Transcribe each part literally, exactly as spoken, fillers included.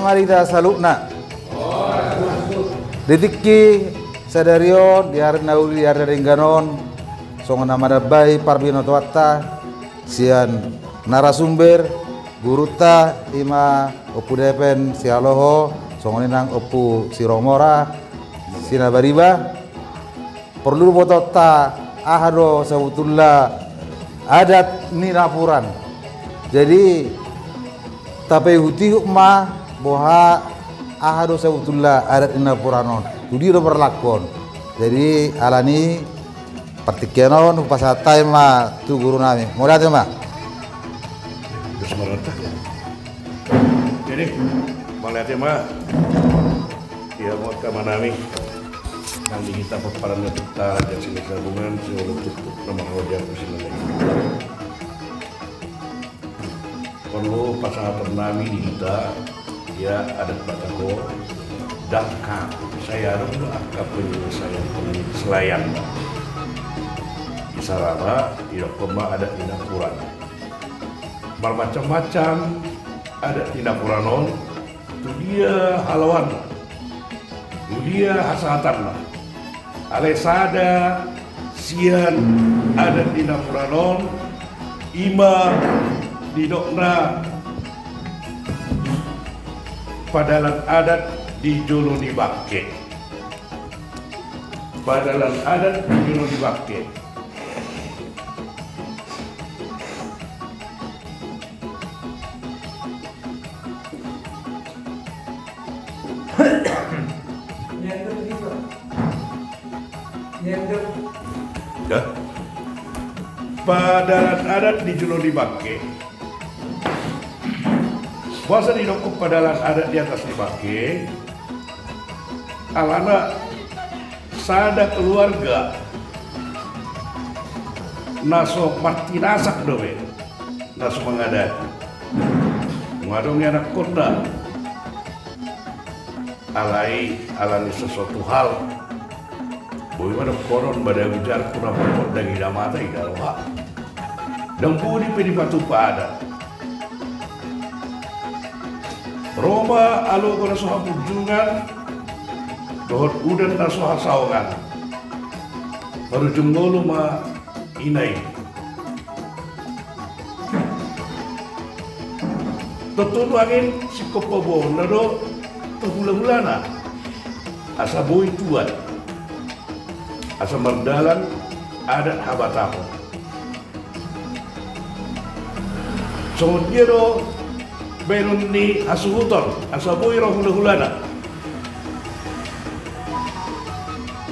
Ari da saluhutna. Di tingki sadari on, di ari na uli, di ari na denggan on, songon na manambai parbinotoanta sian narasumber, gurunta, ima Ompu Depen Sihaloho, songon i nang Ompu Siromora Sinabariba. Porlu do botoonta aha do sabotulna adat ni napuran. Jadi, tapaihut-ihut ma boha aha do sabotulna adat ni napuran on. Tu dia do parlangkuon. Jadi, alani partingkian on, hupasahat hami ma tu guru nami. Mauliate ma. Terus mauliate. Jadi, mauliate ma. Ia, mauliate ma nami. Nang di hita pomparan ni Betara Raja Sinuhun Sabungan, siolo tutu nama roja kusineleng. Porlu pasahaton nami di hita, ia adat Batak on, dangka, sai adong do angka penyelesaian, penyelesaian. Isarana, didokkon ma adat ni napuran. Marmacam-macam adat ni napuran on, tu dia halawanna, tu dia hasahatanna. Alai sada sian adat ni napuran on, ima didokna padalan adat di jolo ni bangke. Padalan adat di jolo ni bangke. Ya. Padalan adat di jolo ni bangke. Boasa didokkon padalan adat di atas ni bangke? Alana sada keluarga na so martinasak do be, na so mangadati. Nunga adong ianakhonna. Alai, alani sesuatu hal, boi ma dohonon, madabu jarku na pokok, ndang ida mata ida roha. Ndang boi pe dipatupa adat. Ro ma alogo na so hamunjungan dohot udan na so hasaongan. Marujung ngolu ma ina i. Tontu nuaeng singkop paboaonna do tu hulahulana, asa boi tuat, asa mardalan adat habatahon. Songon dia do baenon ni hasuhuton, asa boi ro hulahulana.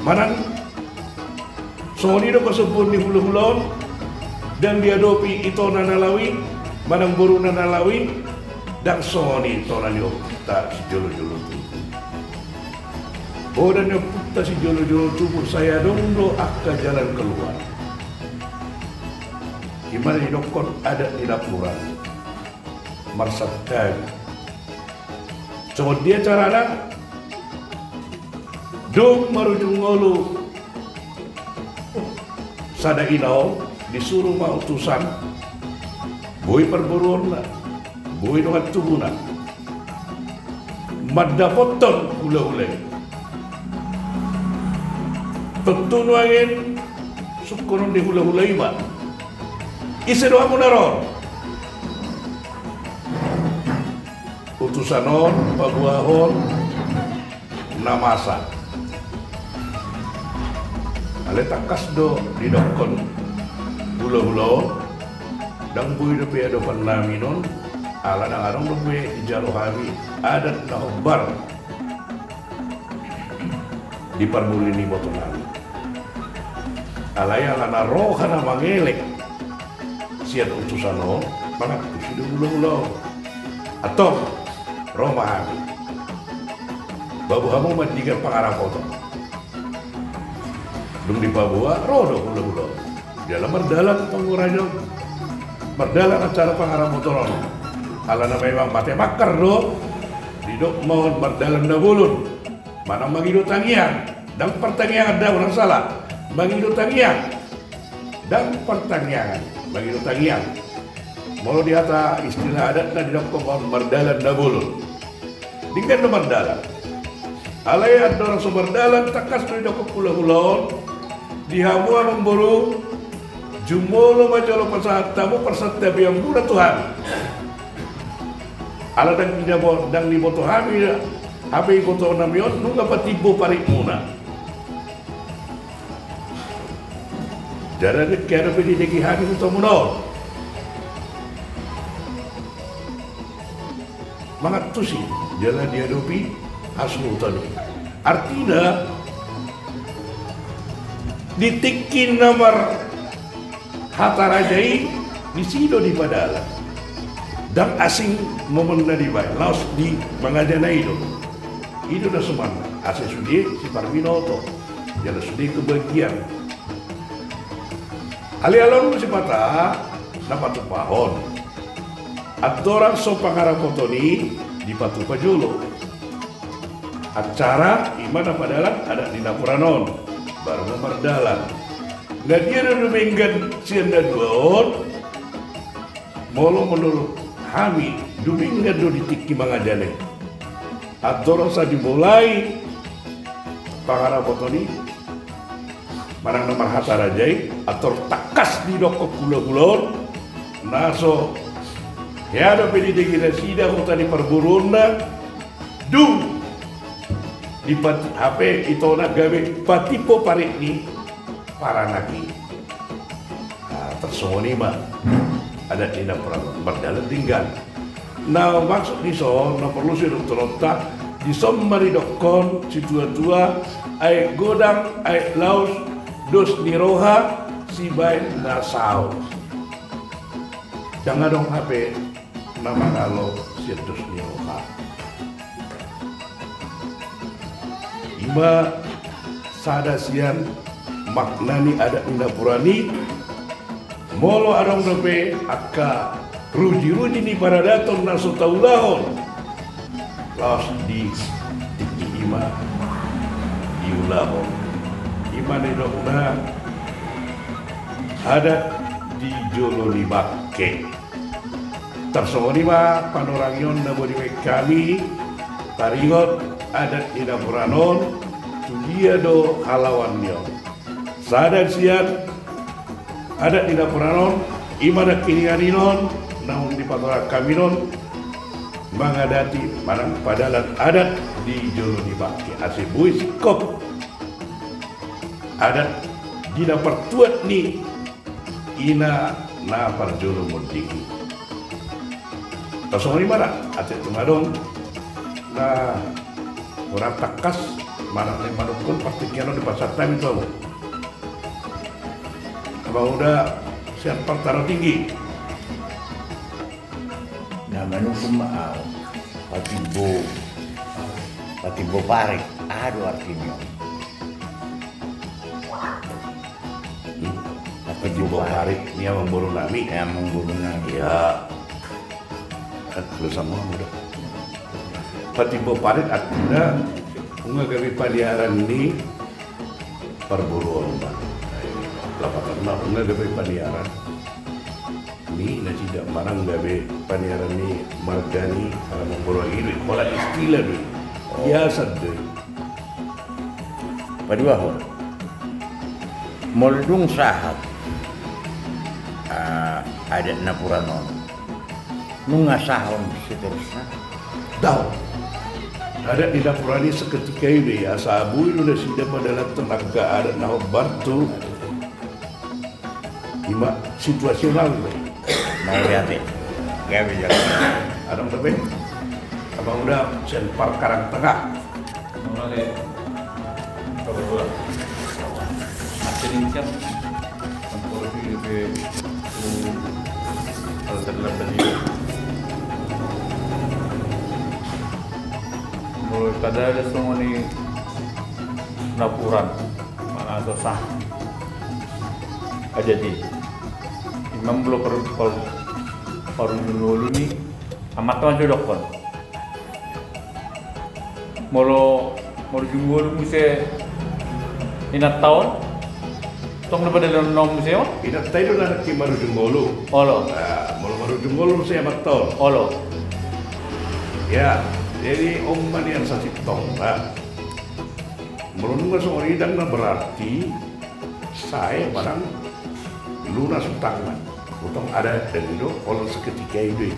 Manang songon i do pasombuon ni hulahula on, ndang diadopi itona na laho i, manang boruna na laho i, ndang songon i tona ni ompunta sijolojolo tubu. Poda ni ompunta sijolojolo tubu, sai adong do angka jalan keluar. I ma na didokkon adat ni napuran. Marsantabi. Songon dia carana? Dung marujung ngolu sada ina on, disuru ma utusan, boi parboruonna, boi dongan tubuna, mandapothon hulahula i. Tontu nuaeng sungkunon ni hulahula i ma, ise do hamu na ro? Utusan on paboahon na masa. Alai tangkas do didokkon hulahula on, ndang boi dope adopan nami on, ala ndang adong dope dijalo hami adat na hombar di parmuli ni iboto nami. Alai ala na roha na mangelek sian utusan on, mangantusi do hulahula on. Antong, ro ma hami. Baboa hamu ma digan pangarapoton. Dung dipaboa, ro do hulahula on. Jala mardalan pangurajon, mardalan acara pangarapoton on. Alana memang mate mangkar do, didok ma on mardalan na bolon. Manang mangido tangiang, ndang partangiangan da, unang sala. Mangido tangiang, ndang partangiangan, mangido tangiang. Molo di hata istilah adatna didokkon ma on mardalan na bolon. Denggan do mardalan. Alai andorang so mardalan, tangkas do didok hulahula on, di hamu amangboru, jumolo ma jolo pasahat hamu parsantabianmuna tu hami. Ala ndang diboto hami, hape iboto nami on nunga patimbo paritmuna. Jala ndang adong pe didenggan hami tu hamuna on. Mangantusi jala diadopi hasuhuton i. Artina, di tingki na marhata raja i, disi do dipadalan. Ndang asing momen na dibaen, laos di mangajana i do. I do na suman, asa sude siparminoto jala sude kebagian. Alai along do sipata na patupahon. Andorang so pangarapoton i dipatupa jolo. Acara i ma na padalan adat ni napuran on, baru ma mardalan. Na dia do dumenggan sian na dua on? Molo menurut hami, dumenggan do di tingki mangajana i. Andorang so dimulai pangarapoton i, manang na marhata raja i, andorang tangkas didok hulahula on, na so hea dope didenggan nasida huta ni parboruonna, dung dipat-, hape itona gabe patimbo parit ni paranak i. Tarsongon i ma adat ni napuran on, mardalan denggan. Na maksud ni son, na porlu sidohononta, dison ma didokkon situatua, aek godang, aek laus, dos ni roha, sibaen na saut. Ndang adong hape na mangalo sian dos ni roha. I ma sada sian makna ni adat ni napuran i. Molo adong dope angka rujiruji ni paradaton na so taulahon, laos di tingki i ma diulahon. I ma nidokna adat di jolo ni bangke. Tarsongon i ma panorangion na boi dibaen hami, taringot adat ni napuran on, tu dia do halaoan ni on. Sada sian adat ni napuran on, i ma nangkiningan i non, naung dipatorang hami non, mangadati manang padalan adat di jolo ni bangke, asa boi singkop adat di na partuat ni ina na parjolo monding i. Tarsongon i ma ra, ate tung adong na kurang tangkas, manang na manungkun partingkian on dipasahat hami tu hamu. Amang Uda sian Partaro Tinggi. Na manungkun ma au. Patimbo, patimbo parit, aha do artina on? Patimbo parit ni amangboru nami. Ni amangboru nami. Ia. Kan, udah sama, udah. Patimbo parit artina, nunga gabe paniaran ni parboruon, Bang. Lapatanna, nunga gabe paniaran ni nasida, manang gabe paniaran ni marga ni amangboru i do i, holan istilah do i. Oh. Biasa do i. Paduahon. Molo dung sahat, ah, adat napuran on, nunga sahat on seterusna? Daong. Adat ni napuran i seketika i do i, asa boi do nasida padalanhon angka adat na hombar tu. I ma situasional do. Mauliate. Gabe jala. Adong dope? Amang Uda sian Parkarang Tengah. Mauliate. Kabar dua. Akhirnya kan. Ampun, dope. Kalau terlambat ini. Mulai kada ada semua ni napuran. Manang so sah. Aja di. Imam molo par, par, parujung ngolu ni, amanta ma jo dokkon. Molo, molo jung ngolu muse inanta on, tong do padalan on muse on? Inanta i do na nangkin marujung ngolu. Olo. Nah, molo marujung ngolu muse amanta on. Olo. Ya. Jadi on ma nian sasintongna. Molo nunga songon i ndang na berarti sae manang lunas utangna. Utang adat dan i do, holan seketika i do i.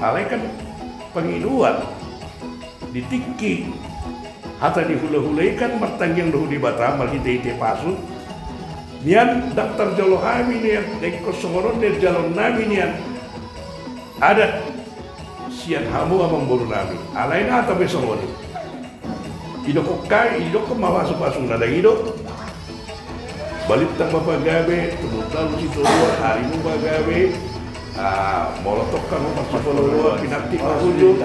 Alai kan pangidoan di tingki hata ni hulahula i kan martangiang do hu Debata marhitehite pasu. Nian ndang tarjalo hami nian, ndang ingkon songon on nian jalonnami nian adat sian hamu amangborunami. Alai na hata pe songon i. Idokkon hami, idokkon ma pasupasuna, ndang i do? Balintang ma pagabe, tumundalhon sitoruan, arimu pagabe. Ah, molo tongka ma pasu, molo pinantik ma hujur.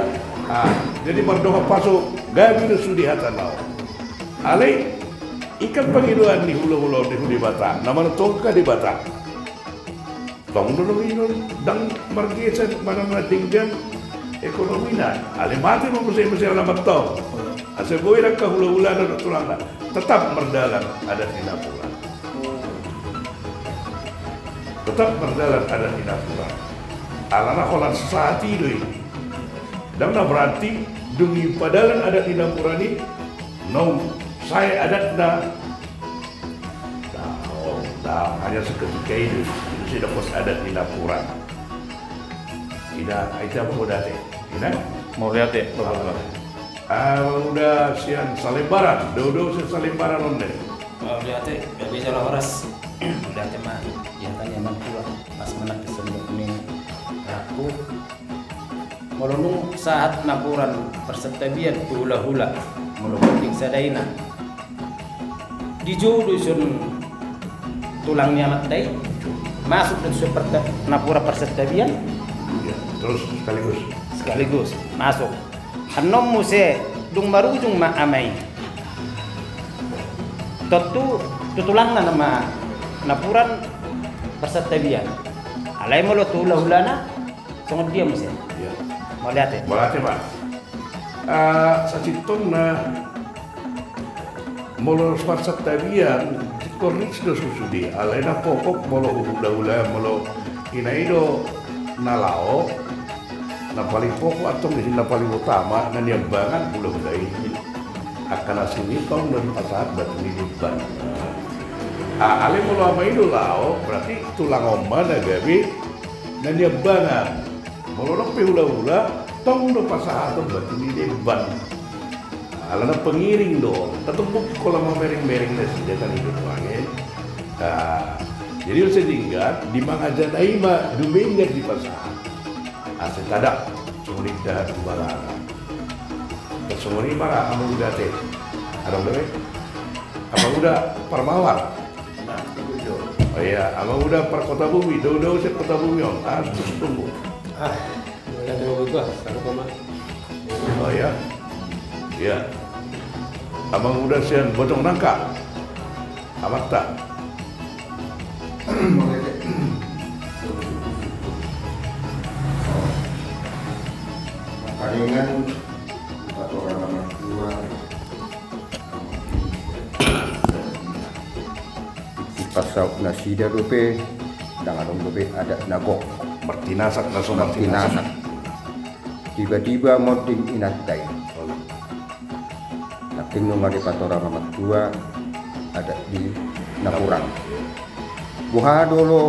Ah, jadi mardongan pasu gabe do sude hatana on. Alai i kan pangidoan ni hulahula on di hu Debata, na manongtongka Debata. Tong do dong i do, ndang margeser manang na denggan ekonomina. Alai mate ma muse, muse on amanta on. Asa boi do angka hulahulana dohot tulangna. Tetap mardalan adat ni napuran. Tetap mardalan adat ni napuran. Alana holan sahat i do i. Ndang na berarti dung i padalan adat ni napuran i, naung sae adatna. Daong, daong, hanya seketika i do. I do sai dapot adat ni napuran. Ina, aita, Amang Uda ate. Ina? Mauliate, Bapak. Ah, Amang Uda sian Salembaran, dao do sian Salembaran on ne. Mauliate, gabe jala horas. Mauliate ma, ia tanya mantua, pas menang kesendok ni aku. Molo nunga sahat napuran parsantabian tu hulahula, molo penting sada ina. Dijou do dison tulang ni amanta i, masuk do dison parta-, napuran parsantabian. Iya, terus sekaligus. Sekaligus, masuk. Annon muse dung marujung ma ama i. Tontu tu tulangna nama napuran parsantabian. Alai molo tu hulahulana, songon dia muse? Iya. Mauliate. Mauliate ma. Ah, sasintongna molo parsantabian, ingkon ris do sude. Alai na pokok molo hulahula, molo ina i do na laho, na paling pokok antong di sini na paling utama, na niambangan hulahula i. Angka na sintong do dipasahat batu ni demban. Ah, alai molo ama i do laho, berarti tulang on ma na gabe na niambangan. Molo adong pe hulahula, tong do pasahaton batu ni demban. Alana pengiring do. Tatumbuk kola mamereng-mereng nasida kan i do tuangen. Ah, jadi asa denggan, di mangajana i ma dumenggan dipasahat. Asa tadok songon i da tu barana. Songon i ma ra, Amang Uda ate. Adong dope? Amang Uda Parmawar. Oh iya, Amang Uda Parkotabumi, dao-dao sian Kotabumi on. Ah, terus tunggu. Ah, udah ada gua, satu koma. Oh iya. Iya. Amang Uda sian Bojong Nangka. Amanta. Palingan, empat orang anak tua. Dipasaut nasida dope, ndang adong dope adat na gok. Martinasak na so martinasak. Martinasak. Tiba-tiba monding inanta i. Nangkin nunga dipatorang amanta adat di napuran. Boha do olo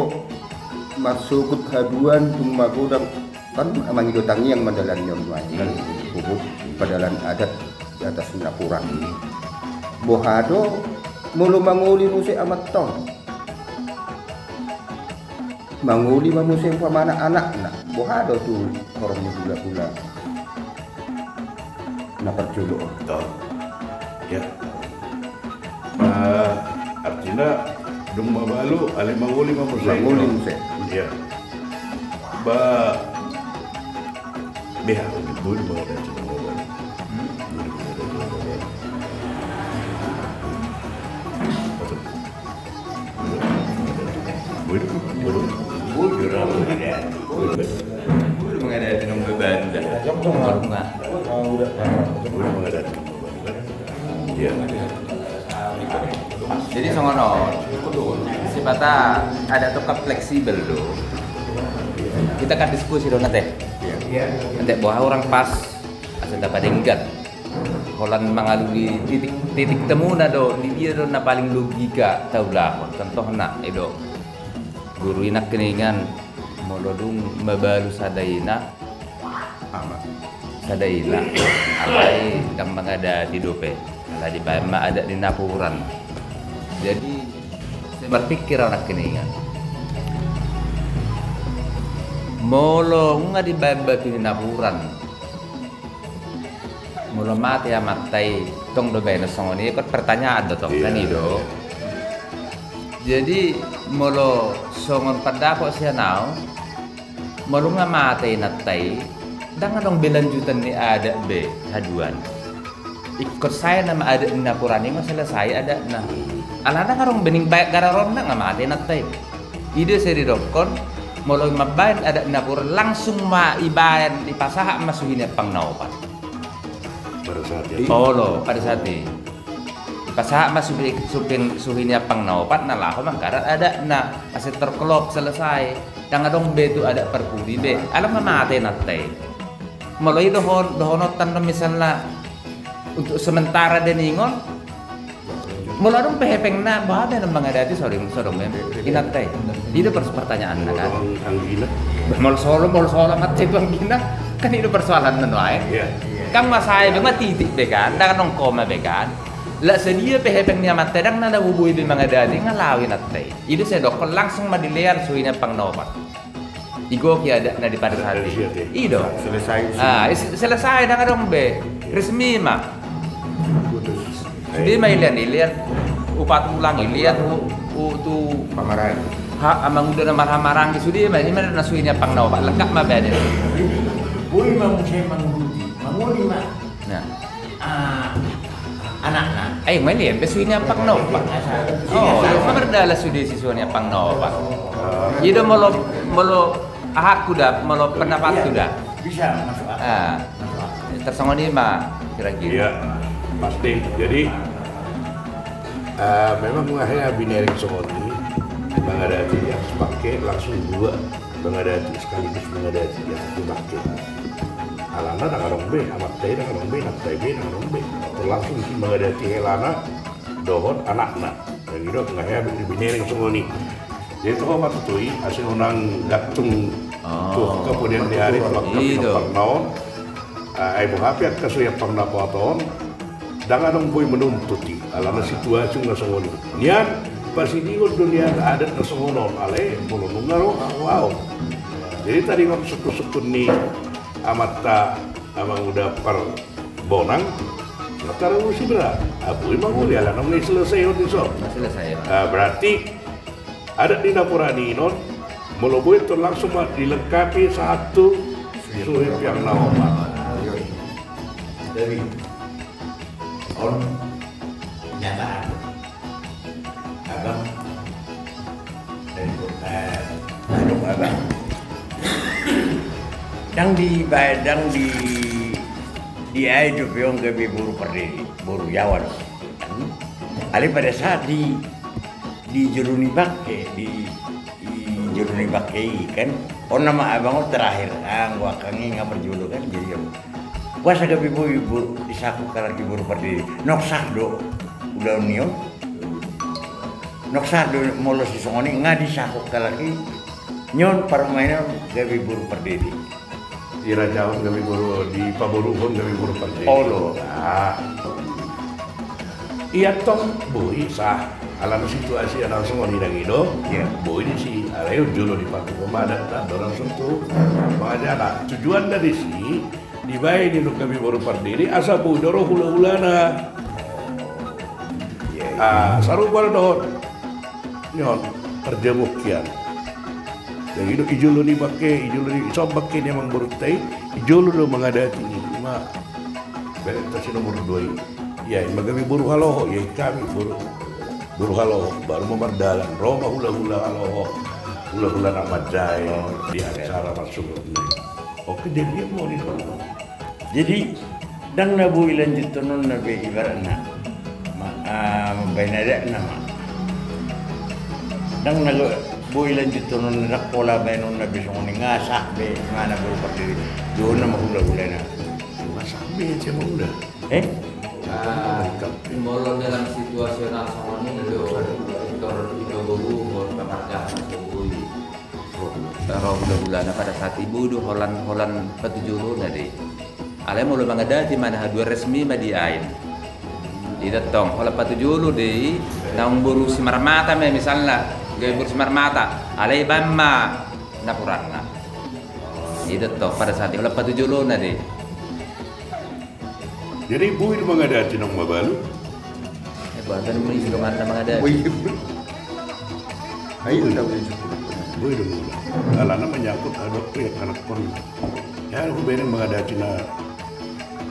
marsogot haduan tung magodang, kan mangido tangiang ma dalan ni on nuaeng kan. Huhut padalan adat di atas napuran. Boha do molo mangoli muse amanta on. Mangoli ma muse umpamana anakna, boha do tu horong ni hulahula na parjolo on. Tong. Ya. Ah, artina dung mabalu alai mangoli ma muse. Mangoli muse. Ya. Ba, beha, boi do mangadati. Hmm? Boi do mangadati. Jadi songon on, sipata adat on kan fleksibel do. Hita kan diskusi do na te. Nanti boha hurang pas. asa tapadenggan. Holan mangalului titik, titik temuna do, di dia do na paling logika taulahon. Contohna, i do. Guru i nangkiningan, molo dung mabalu sada ina, ama. Sada ina, alai ndang mangadati dope. Alai dibaen ma adat ni napuran. Jadi, sai marpikir au nangkiningan. Molo nunga dibaen batu ni napuran, molo mate amanta i, tong do baenon songon i, kan pertanyaan do tong, kan i do. Jadi, molo songon pandapot sian au, molo nunga mate inanta i, ndang adong be lanjutan ni adat be haduan. Ingkon sae nama adat ni napuran i, nunga selesai adatna. Alana ndang adong be ning baen gararonna, nunga mate inanta i. I do sai didokkon, molo mambaen adat ni napuran, langsung ma ibaen, dipasahat ma suhi ni ampang na opat. Pada saat i. Olo, pada saat i. Dipasahat ma suhi, suhi, suhi ni ampang na opat, na laho mangkarat adatna, asa terklop, selesai. Ndang adong be tu adat parpudi be. Ala nunga mate inanta i. Molo i dohon, dohononta do misalna untuk sementara daningon. Molo adong pe hepengna, boha be na mangadati, so adong, so adong be inanta i. I do pers-, pertanyaanna, kan. Molo so adong anggina. Molo so adong, molo so adong amanta i tu anggina, kan i do persoalanna nuaeng. Iya. Kan nunga sae be, nunga titik be, kan. Ndang adong koma be, kan. Lak sadia pe hepeng ni amanta i, ndang na boi be mangadati, nunga laho inanta i. I do sai didokkon, langsung ma dilean suhi ni ampang na opat. Igoki adatna di pada saat i. Dari situ, ya. I do. Selesai. Ah, is-, selesai, ndang adong be. Resmi ma. Putus. Sude ma ilean, ilean. Upa tulang, ilean, u-, u-, tu pamaranggi. Ha, amanguda na marhahamaranggi, sude ma, i ma na suhi ni ampang na opat, lengkap ma baenon. Jadi, boi ma muse manguduti, mangoli ma. Nah. Ah, anakna. Ai, mani, empe suhi ni ampang na opat. Oh, ma mardalan sude si suhi ni ampang na opat. I do molo, molo ahatku da, molo pendapatku da. Bisa masuk akal. Ah. Masuk akal. Tarsongon i ma kira-kira. Iya, pasti. Jadi, eh, memang nunga hea binereng songon i, mangadati, harus pakai langsung dua. Mangadati sekaligus mangadati, ya, dipake. Alana ndang adong be, amanta i ndang adong be, inanta i be ndang adong be. Langsung si mangadati helana dohot anakna. Jadi do, nunga hea binereng songon i. Jadi toho ma tutu i, asa unang gantung tu kemudian ni ari, tu angka pinapornaon. Ah, ai boha pe angka suhi ampang na opat on, ndang adong boi menuntut i, alana situasi na songon i. Nian pasidingon do nian adat na songon on, alai molo nunga ro, au, au. Jadi tadi ma sungkun-sungkun ni amanta Amanguda Parbonang, na tarusi bera. Ah, boi mangoli, alana nunga selesai on dison. Selesai, ya. Ah, berarti adat ni napuran i non, molo boi tong langsung ma dilengkapi sahat tu suhi piang na opat. Jadi, on nyata. Abang, dari kota, anu, abang. Ndang di, ndang di, di ai dope on gabe boru pardede, boru Jawa do. Alai pada saat di di jolo ni bangke, di, di jolo ni bangke i kan. On nama abang on terakhir, anggo angkang i nga parjolo kan, jadi on. Boasa gabe boi disahut halak i boru pardede? Nunga sah do ulaon ni on? Nunga sah do molo sisongon i nga disahut halak i, nion parumaenon gabe boru pardede. Dirajaon gabe boru, dipaboruhon gabe boru pardede. Olo. Ia tong boi sah. Alana situasi na songon i nang i do. Boi disi, alai on jolo dipatupa ma adat na do langsung tu. Makanya na tujuanna disi dibaen i do gabe boru pardede asa boi do ro hulahulana. Ah, sarupa do dohot nion, parjamuan. Jadi do i jolo ni bangke, i jolo ni, ison bangke ni amangborunta i, i jolo do mangadati i, ima. Berenta si nomor dua i. Ia, ima gabe boru Haloho, ia i hami boru, boru Haloho, baru ma mardalan, ro ma hulahula Haloho, hulahula na manjae di acara masuk. Oke, jadi ia mau di Jadi, ndang na boi lanjutkononna be ibaratna. Ma-, ah, mambaen adatna ma. Ndang na boi lanjutkononna, ndang pola baenonna be songon i nga sah be, nga na boru pardede. Dohonna ma hulahulana. Nga sah. Iya, cuma udah. Eh? Ah, molo dalam situasional songon i do, ito, ito boru, molo pemarjaan so boi. Ro hula-hulana pada saat i boi do holan, holan patujolo na do i. Alai molo mangadati ma na haduan resmi ma di ain. Ida tong, holan patujolo do i, naung boru Simarmata ma misalna, gabe boru Simarmata. Alai baen ma napuranna. Ida tong, pada saat i holan patujolo na do i. Jadi boi do mangadati naung mabalu. Eh, bahkan muli sudah mana mangadati. Boi. Ayo, udah, udah cukup. Boi do mangadati. Alana menyangkut adat tu ya kanak pon. Ya, aku bereng mangadati na.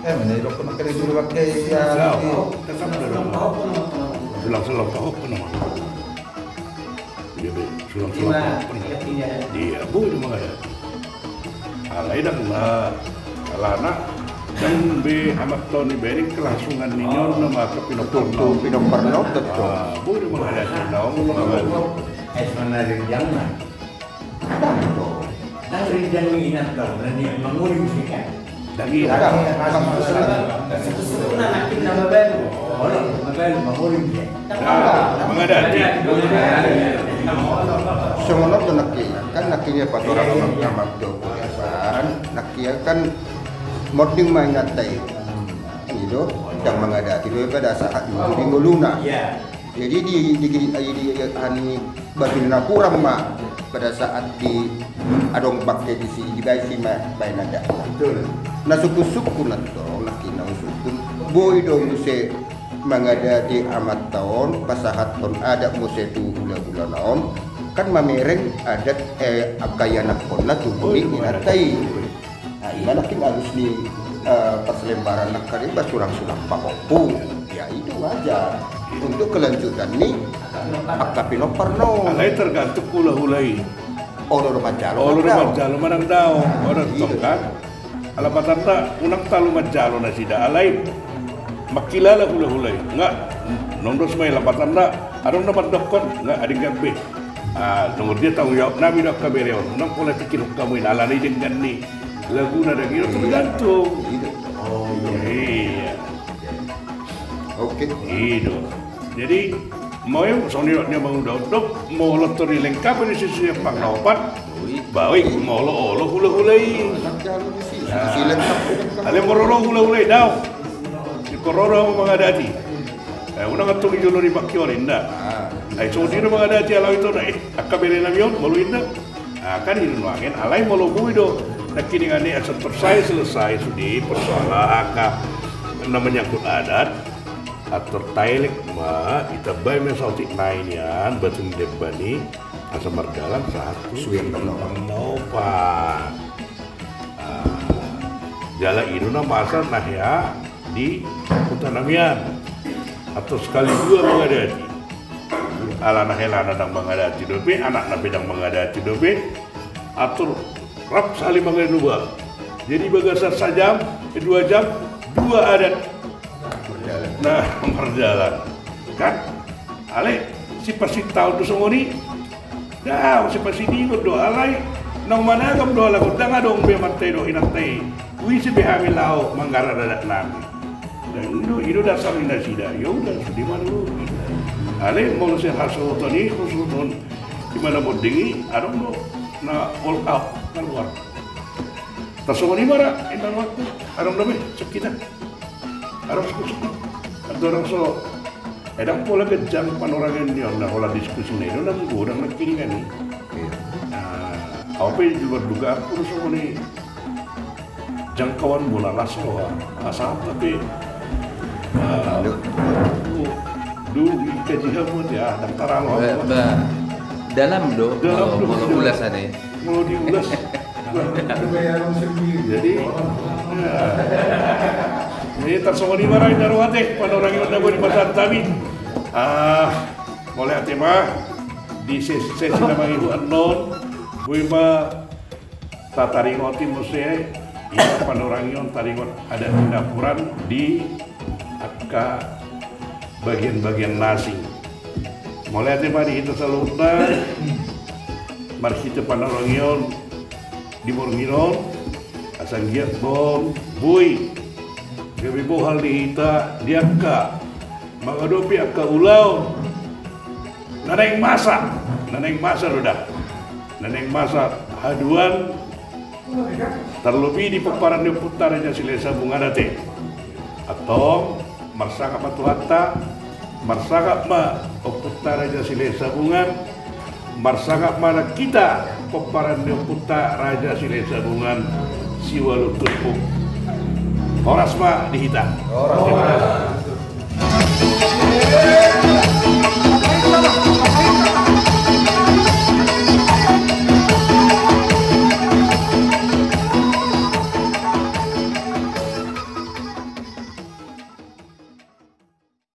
Eh, mana itu pun akan disuruh pakai ya. Tetap ada. Sulang-sulang tahu pun nama. Iya, be, sulang-sulang. Iya, boi do mangadati. Alai ndang na, alana ndang be amanta on ibereng kelangsungan ni on nama angka pinomparna. Pinomparna on, betul. Ah, boi do mangadati, ndang mangadati. Es mana rinjang na. Ndang rinjang ni inanta on, na ni mangoli musik kan. Daging. Daging. Maksudna nangkin na mabalu. Olo, mabalu, mangoli dia. Nah, mangadati. Songon on do nangkin, kan nangkin ia patorang amang, amang do, kan nangkin ia kan monding ma inanta i. I do, ndang mangadati do pada saat i di ngoluna. Jadi di, di, di, di, di, ani, batu ni napuran ma pada saat di adong bangke disi, dibaen si ma baen adat. Betul. Na sungkun-sungkun antong, nangkin na sungkun. Boi do muse mangadati amanta on, pasahathon adat muse tu hula-hulana on, kan mamereng adat, eh, angka ianakhonna tu boi, boi, inanta i. Nah, ima nangkin alus ni, eh, parsilembaran nangkin i, ba sulang-sulang pahompu. Ya, itu wajar. Untuk kelanjutan ni angka pinomparna on. Alai tergantung hula-hula i. Olo do manjalo, olo do manjalo manang daong. Olo do tong kan. Alapatanna unang talu manjalo nasida alai mangkilala hula-hula i. Nga, nondos ma i alapatanna adong na mandokkon nga adong gabe. Ah, nomor dia tanggung jawab nami do angka bere on. Unang pola pikir hamu i, alana i denggan ni laguna daging, tergantung. Oh, iya. Oke. I do. Jadi, mau yang songon i do, molo tor dilengkapi di sisi panglopat, baik, molo olo hula-hula i. Alai molo olo hula-hula i, daong. Di kororo mangadati. Eh, unang antong di jolo ni bangkion inda. Ai songon dia do mangadati alai ito na, eh, angka bere nami on, molo inda. Ah, kan i do nuaeng, alai molo boi do nangkiningan i asa selesai, selesai sude persoalan angka na menyangkut adat. Ator taelek ma, ditambai ma saotik nai nian batu ni lemban i asa mardalan sahat tu suang panglopat. Ah, jala i do na masa na hea di huta nami an. Ator sekali dua mangadati. Alana helana ndang mangadati dope, anakna pe ndang mangadati dope. Ator rap sahali manganuba. Jadi bagasan sajam, eh, dua jam, dua adat. Nah, mardalan. Kan? Alai, sipasintaon do songon i. Daong, sipasidingon do, alai naung managam do halak on, ndang adong be amanta i dohot inanta i. Boasa be hami laho manggarar adat nami. Nah, i do, i do dasar ni nasida. Ya udah, sude ma dulu. Alai molo sian hasuhuton i, hasuhuton di mana monding i, adong do na walk out, kaluar. Tarsongon i ma ra, inna waktu adong do be sokita. Adong diskusi. Adong so, eh, ndang pola ganjang panorangion ni on, na holan diskusi na i do na godang nangkiningan i. Iya. Nah, au pe di luar dugaanku do songon i. Jangkauan bola las roha. Asa apa pe? Ah, du, du, dikaji hamu aja, ah, daftar alo. Ba, ba, dalam do, dalam molo, do, molo ulas ane. Molo diulas. Jadi, ya. Jadi tarsongon i ma ra inna roha te, panorangion na boi dipasahat hami. Ah, mauliate ma di sesi, sesi na mangihut annon, boi ma tataringoti muse, ia panorangion taringot adat ni napuran di angka bagian-bagian na asing. Mauliate ma di hita saluhutna, marhite panorangion di borngin on, asa anggiat boi gabe bohal di hita di angka mangadopi angka ulaon na naeng masa, na naeng masa do da, na naeng masa haduan, tarlobi di pomparan ni ompunta Raja Silahisabungan ate. Antong, marsangap ma Tuhanta, marsangap ma ompunta Raja Silahisabungan, marsangap ma nang hita pomparan ni ompunta Raja Silahisabungan, siualu turpuk. Horas ma di hita. Horas.